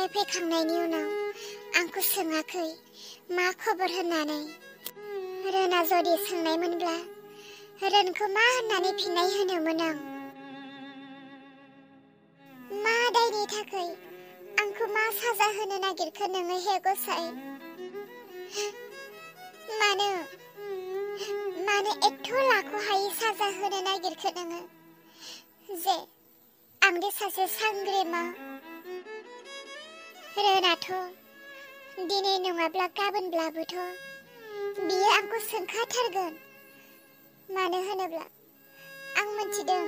न'निफ्राय फैखांनायनि उनाव आंखौ सोङाखै मा खबर होननानै। रोना जुदि सोंनायमोनब्ला रोनखौ मा होननानै फिननाय होनोमोन आं। मा दायनि थाखाय आंखौ मा साजा होनो नागिरखो नोङो हे गसाइ? मानो एथ' लाख'हायै साजा होनो नागिरखो नोङो? जे आंदि सासे सांग्रेमा। रोनाथ' दिनै नङाब्ला गाबोनब्लाबोथ' बियो आंखौ सोंखाथारगोन। मानो होनोब्ला आं मिथिदों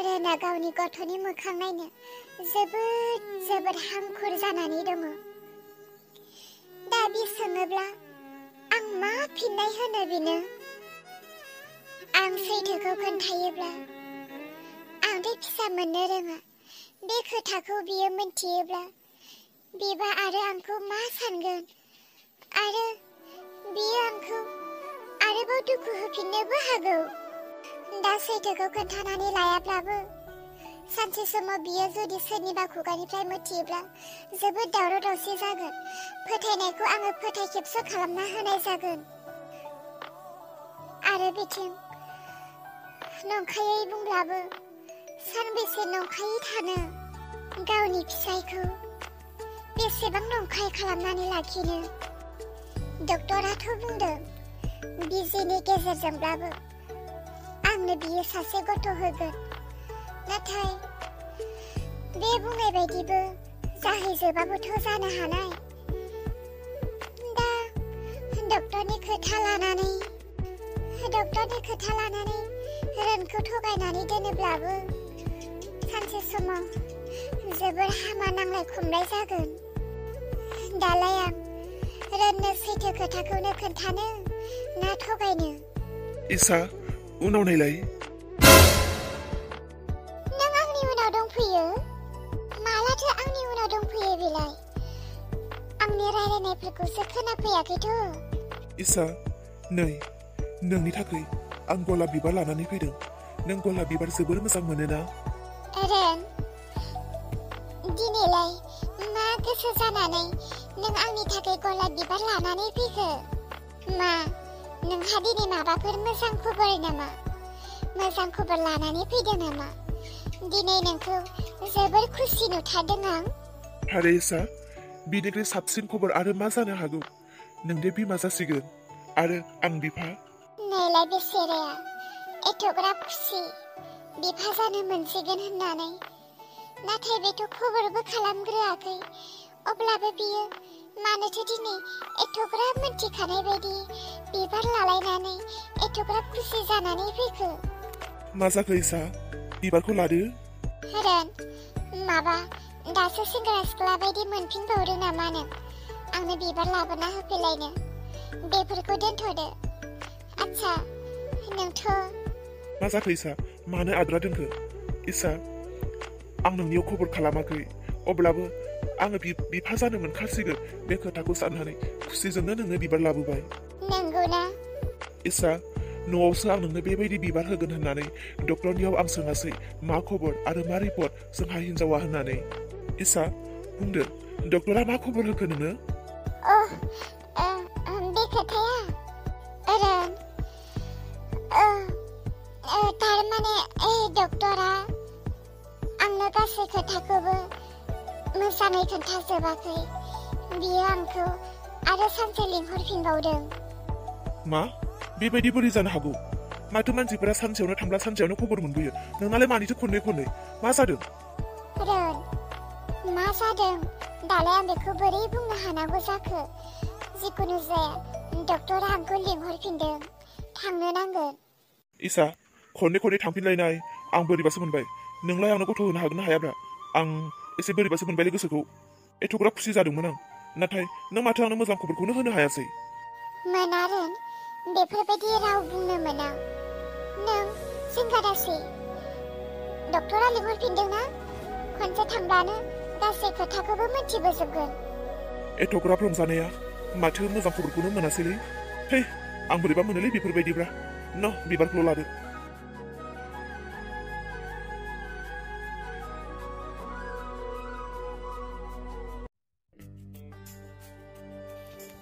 रोना गावनि गथ'नि मोखां नायनो जोबोद हांखुर जानानै दङ। दा बि सोङोब्ला आं मा फिननाय होनो बिनो? आं सैथोखौ खोन्थायोब्ला आंदि फिसा मोननो रोङा बे खोथाखौ बियो मिन्थियोब्ला बिबा आरो आंखौ मा सानगोन आरो बियो आंखौ आरोबाव दुखु होफिननोबो हागौ। दा सैथोखौ खोन्थानानै लायाब्लाबो सानसे समाव बियो जुदि सोरनिबा खुगानिफ्राय मिथियोब्ला जोबोद दावराव दावसि जागोन। फोथायनायखौ आङो फोथायखेबस' खालामना होनाय जागोन। आरो बिथिं नंखायै बुंब्लाबो सानबेसे नंखायै थानो, गावनि फिसायखौ बेसेबां नंखाय खालामनानै लाखिनो। डक्टराथ' बुंदों बिजिनि गेजेरजोंब्लाबो आंनो बियो सासे गथ' होगोन। नाथाय बे बुंनाय बायदिबो जाहैजोबाबोथ' जानो हानाय। दा डक्टरनि खोथा लानानै रोनखौ थगायनानै दोनोब्लाबो सानसे समाव जोबोर हामा नांलाय खमलाय जागोन। दालाय आं रोननो सैथो खोथाखौनो खोन्थानो ना थगायनो? इसा उनाव नायलाय। नों आंनि उनाव दंफैयो? मालाथो आंनि उनाव दंफैयो बेलाय? आंनि रायलायनायफोरखौसो खोनाफैयाखैथ'। इसा नै नोंनि थाखाय आं गलाब बिबार लानानै फैदों। नों गलाब बिबार जोबोर मोजां मोनोना? रोन, दिनैलाय मा गोसो जानानै नों आंनि थाखाय गलाब बिबार लानानै फैखो? मा नोंहा दिनै माबाफोर मोजां खबर नामा? मोजां खबर लानानै फैदों नामा? दिनै नोंखौ जोबोर खुसि नुथारदों आं। आरे इसा, बिनिख्रुइ साबसिन खबर आरो मा जानो हागौ? नोंदे बिमा जासिगोन आरो आं बिफा। नैलाय बेसेराया एथ'ग्राब खुसि बिफा जानो मोनसिगोन होननानै। नाथाय बेथ' खबरबो खालामग्रोआखै। अब्लाबो बियो मानोथो दिनै एथ'ग्राब मिन्थिखानाय बायदि बिबार लालायनानै एथ'ग्राब खुसि जानानै फैखो? मा जाखो इसा? बिबारखौ लादो। रोन, माबा दासो सेंग्रा सिख्ला बायदि मोनफिनबावदों नामा नों? आंनो बिबार लाबोना होफैलायनो। बेफोरखौ दोनथ'दो। आच्छा, नोंथ' मा जाखो इसा? मानो आद्रा दोनखो? इसा, आं नोंनियाव खबर खालामाखै। अब्लाबो आङो बिफा जानो मोनखासिगोन बे खोथाखौ साननानै खुसिजोंनो नोंनो बिबार लाबोबाय। नंगौना? इसा, न'आवसो आं नोंनो बेबायदि बिबार होगोन होननानै डक्टरनियाव आं सोङासै मा खबर आरो मा रिपर्ट जोंहा हिनजावा होननानै। इसा बुंदो, डक्टरा मा खबर होखो नोंनो? बे खोथाया रोन, थारमाने डक्टरा आंनो गासै खोथाखौबो मोजाङै खोन्थाजोबाखै। बियो आंखौ आरो सानसे लिंहरफिनबावदों। मा? बेबायदि बोरै जानो हागौ? माथो मानसिफोरा सानसेयावनो थांब्ला सानसेयावनो खबर मोनबोयो। नोंनालाय मानिथो खननै? मा जादों? रोन, मा जादों दालाय आं बेखौ बोरै बुंनो हानांगौ जाखो? जिखुनु जाया डक्टरा आंखौ लिंहरफिनदों। थांनो नांगोन। इसा, खननै थांफिनलायनाय आं बोरैबासो मोनबाय। नोंलाय आंनो गथ' होनो हागोन ना हायाब्रा? आं एसे बोरैबासो मोनबायलै गोसोखौ। एथ'ग्राब खुसि जादोंमोन आं, नाथाय नों माथो आंनो मोजां खबरखौनो होनो हायासै। मोना रोन, बेफोरबायदि राव बुंनो मोना। नों जिंगा दासि। डक्टरा लिंहरफिनदोंना? खनसे थांब्लानो गासै खोथाखौबो मिथिबोजोबगोन। एथ'ग्राब रंजानाया माथो मोजां खबरखौनो मोनासैलै। हे, आं बोरैबा मोनोलै बेफोरबायदिब्रा। न' बिबारखौल' लादो।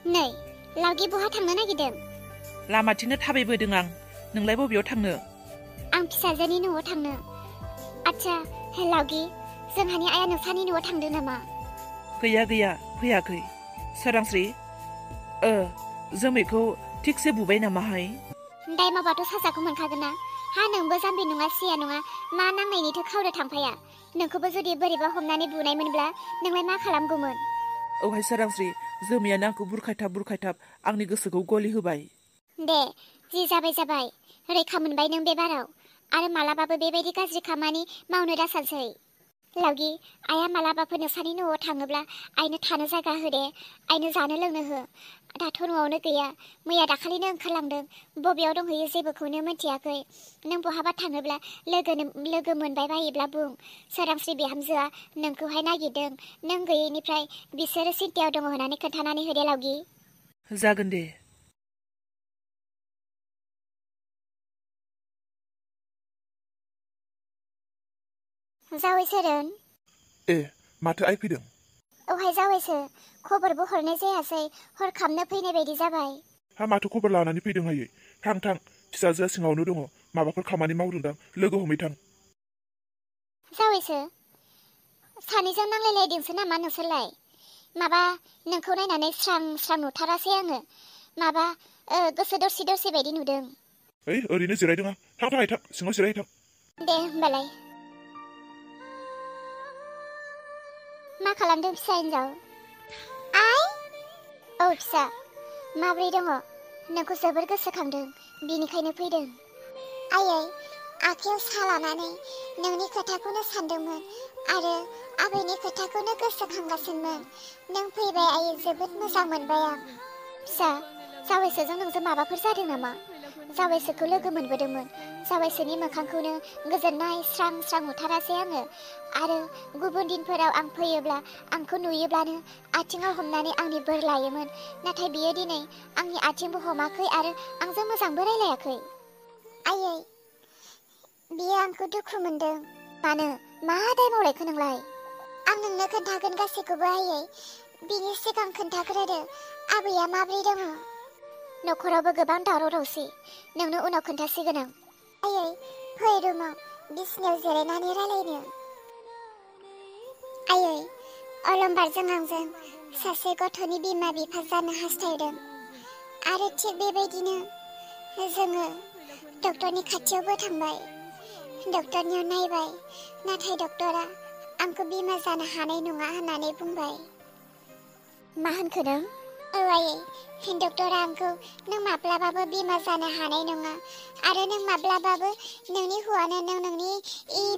नै लावगि बहा थांनो नागिरदों? लामाथिंनो थाबायबोदों आं। नोंलाय बबेयाव थांनो? आं फिसाजोनि न'आव थांनो। आच्छा लावगि, जोंहानि आइया नोंसानि न'आव थांदों नामा? गैया फैयाखै। सोरांस्रि, जोमैखौ थिगसे बुबाय नामाहाय? दाय मावबाथ' साजाखौ मोनखागोन ना। हा नोंबो जाम्बि नङा सिया नङा, मा नांनायनिथो खावनो थांफाया? नोंखौबो जुदि बोरैबा हमनानै बुनायमोनब्ला नोंलाय मा खालामगौमोन? औहाय सोरांस्रि, जोमैयानो आंखौ बुरखायथाब आंनि गोसोखौ गलि होबाय। दे जि जाबाय रैखा मोनबाय नों बे बाराव। आरो मालाबाबो बेबायदि गाज्रि खामानि मावनो दासानसै। लावगि, आइया मालाबाफोर नोंसानि न'आव थाङोब्ला आइनो थानो जायगा हो दे, आइनो जानो लोंनो हो। दाथ' न'आवनो गैया, मैया दाखालिनो ओंखारलांदों। बबेयाव दंहैयो जेबोखौनो मिथियाखै। नों बहाबा थाङोब्ला लोगो मोनबाय बायोब्ला बुं, सोरांस्रि बिहामजोआ नोंखौहाय नागिरदों, नों गैयैनिफ्राय बिसोरो सिन्थायाव दङ होननानै खोन्थानानै होदे लावगि। जागोन दे। जावैसोरोन। माथो आइ फैदों? औहाय जावैसो, खबरबो हरनाय जायासै, हरखाबनो फैनाय बायदि जाबाय। हा माथो खबर लानानै फैदों हायो? थां फिसाजोआ सिङावनो दङ, माबाफोर खामानि मावदोंदां, लोगो हमै थां। जावैसो, सानैजों नांलायलायदोंसो नामा नोंसोरलाय? माबा नोंखौ नायनानै स्रां नुथारासै आङो। माबा गोसो दरसि बायदि नुदों। ओरैनो जिरायदों आं। थां सिङाव जिरायहै थां। दे होमबालाय। मा खालामदों फिसा हिन्जाव? आइ? औ फिसा, माब्रै दङ? नोंखौ जोबोर गोसोखांदों, बिनिखायनो फैदों। आयै, आखायाव सा लानानै नोंनि खोथाखौनो सानदोंमोन आरो आबैनि खोथाखौनो गोसोखांगासिनोमोन। नों फैबाय आयै, जोबोद मोजां मोनबाय आं। फिसा, जावैसोजों नोंजों माबाफोर जादों नामा? जावैसोखौ लोगो मोनबोदोंमोन, जावैसोनि मोखांखौनो गोजोननाय स्रां नुथारासै आङो। आरो गुबुन दिनफोराव आं फैयोब्ला आंखौ नुयोब्लानो आथिङाव हमनानै आंनि बोर लायोमोन। नाथाय बियो दिनै आंनि आथिंबो हमाखै आरो आंजों मोजांबो रायलायाखै। आयै, बियो आंखौ दुखु मोनदों। मानो? मा दाय मावलायखो नोंलाय? आं नोंनो खोन्थागोन गासैखौबो आयै। बिनि सिगां खोन्थाग्रोदो, आबैया माब्रै दङ? न'खरावबो गोबां दावराव-दावसि, नोंनो उनाव खोन्थासिगोन आं। आयै, फै रुमाव बिसिनायाव जिरायनानै रायलायनो। आयै, अलंबारजों आंजों सासे गथ'नि बिमा-बिफा जानो हास्थायदों। आरो थिग बेबायदिनो जोङो डक्टरनि खाथियावबो थांबाय, डक्टरनियाव नायबाय। नाथाय डक्टरा आंखौ बिमा जानो हानाय नङा होननानै बुंबाय। मा होनखो नों? औ आयै, डक्टरा आंखौ नों माब्लाबाबो बिमा जानो हानाय नङा आरो नों माब्लाबाबो नोंनि हौवानो नोंनि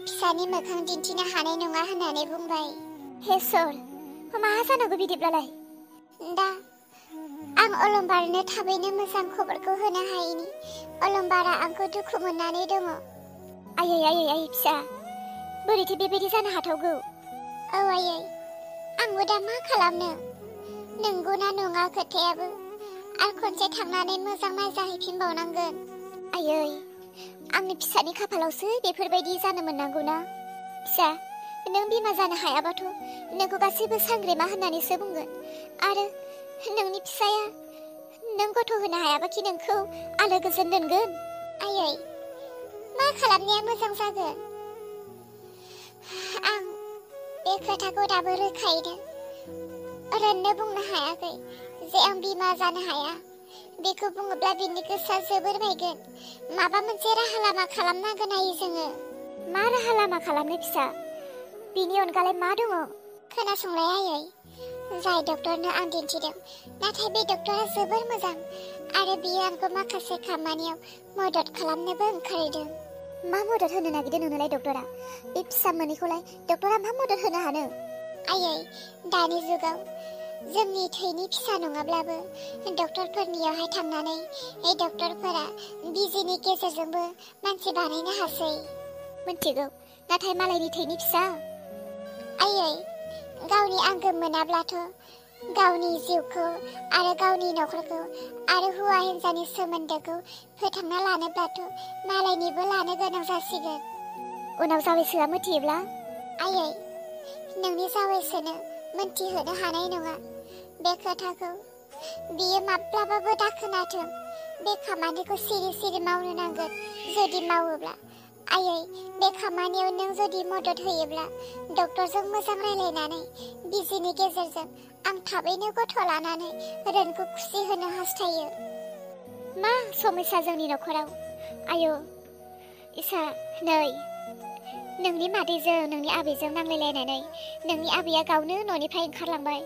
फिसानि मोखां दिन्थिनो हानाय नङा होननानै बुंबाय। हे सोर, मा जानांगौ बिदिब्लालाय? दा आं अलंबारनो थाबैनो मोजां खबरखौ होनो हायैनि अलंबारा आंखौ दुखु मोननानै दङ। आयै फिसा, बोरैथो बेबायदि जानो हाथावगौ? औ आयै, आंबो दा मा खालामनो? नंगौना नङा खोथायाबो? आरो खनसे थांनानै मोजां नायजाहैफिनबावनांगोन। आयै, आंनि फिसानि खाफालावसो बेफोरबायदि जानो मोननांगौना? फिसा, नों बिमा जानो हायाबाथ' नोंखौ गासैबो सांग्रेमा होननानैसो बुंगोन। आरो नोंनि फिसाया नों गथ' होनो हायाबाखि नोंखौ आलो गोजोन दोनगोन? आयै, मा खालामनाया मोजां जागोन? आं बे खोथाखौ दाबो रोखायैनो ओरैनो बुंनो हायाखै जे आं बिमा जानो हाया। बेखौ बुङोब्ला बिनि गोसोआ जोबोर बायगोन। माबा मोनसे राहा लामा खालामनांगोन आयै जोङो। मा राहा लामा खालामनो फिसा? बिनि अनगालाय मा दङ? खोनासंलाय आयै, जाय डक्टरनो आं दिन्थिदों, नाथाय बे डक्टरा जोबोर मोजां आरो बियो आंखौ माखासे खामानियाव मदद खालामनोबो ओंखारदों। मा मदद होनो नागिरदों नोंनोलाय डक्टरा? बे फिसा मोनैखौलाय डक्टरा मा मदद होनो हानो? आयै, दानि जुगाव जोंनि थैनि फिसा नङाब्लाबो डक्टरफोरनियावहाय थांनानै डक्टरफोरा बिजिनि गेजेरजोंबो मानसि बानायनो हासै। मिथिगौ, नाथाय मालायनि थैनि फिसा? आयै, गावनि आंगो मोनाब्लाथ' गावनि जिउखौ आरो गावनि न'खरखौ आरो हौवा हिन्जावनि सोमोन्दोखौ फोथांना लानोब्लाथ' मालायनिबो लानो गोनां जासिगोन। उनाव जावैसोआ मिथियोब्ला? आयै, नोंनि जावैसोनो मोनथिहोनो हानाय नङा बे खोथाखौ। बियो माब्लाबाबो दाखोनाथों। बे खामानिखौ सिरि सिरि मावनो नांगोन। जुदि मावोब्ला आयै, बे खामानियाव नों जुदि मदद होयोब्ला डक्टरजों मोजां रायलायनानै बिजिनि गेजेरजों आं थाबैनो गथ' लानानै रोनखौ खुसि होनो हास्थायो। मा समस्या जोंनि नखराव? आयौ इसा, नै नोंनि मादैजों नोंनि आबैजों नांलायलायनानै नोंनि आबैया गावनो न'निफ्राय ओंखारलांबाय।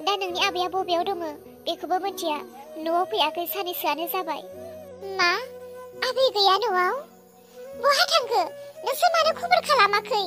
दा नोंनि आबैया बबेयाव दङ बेखौबो मिथिया। न'आव फैयाखै सानैसोआनो जाबाय। मा? आबै गैया न'आव? बहा थांखो? नोंसोर मानो खबर खालामाखै?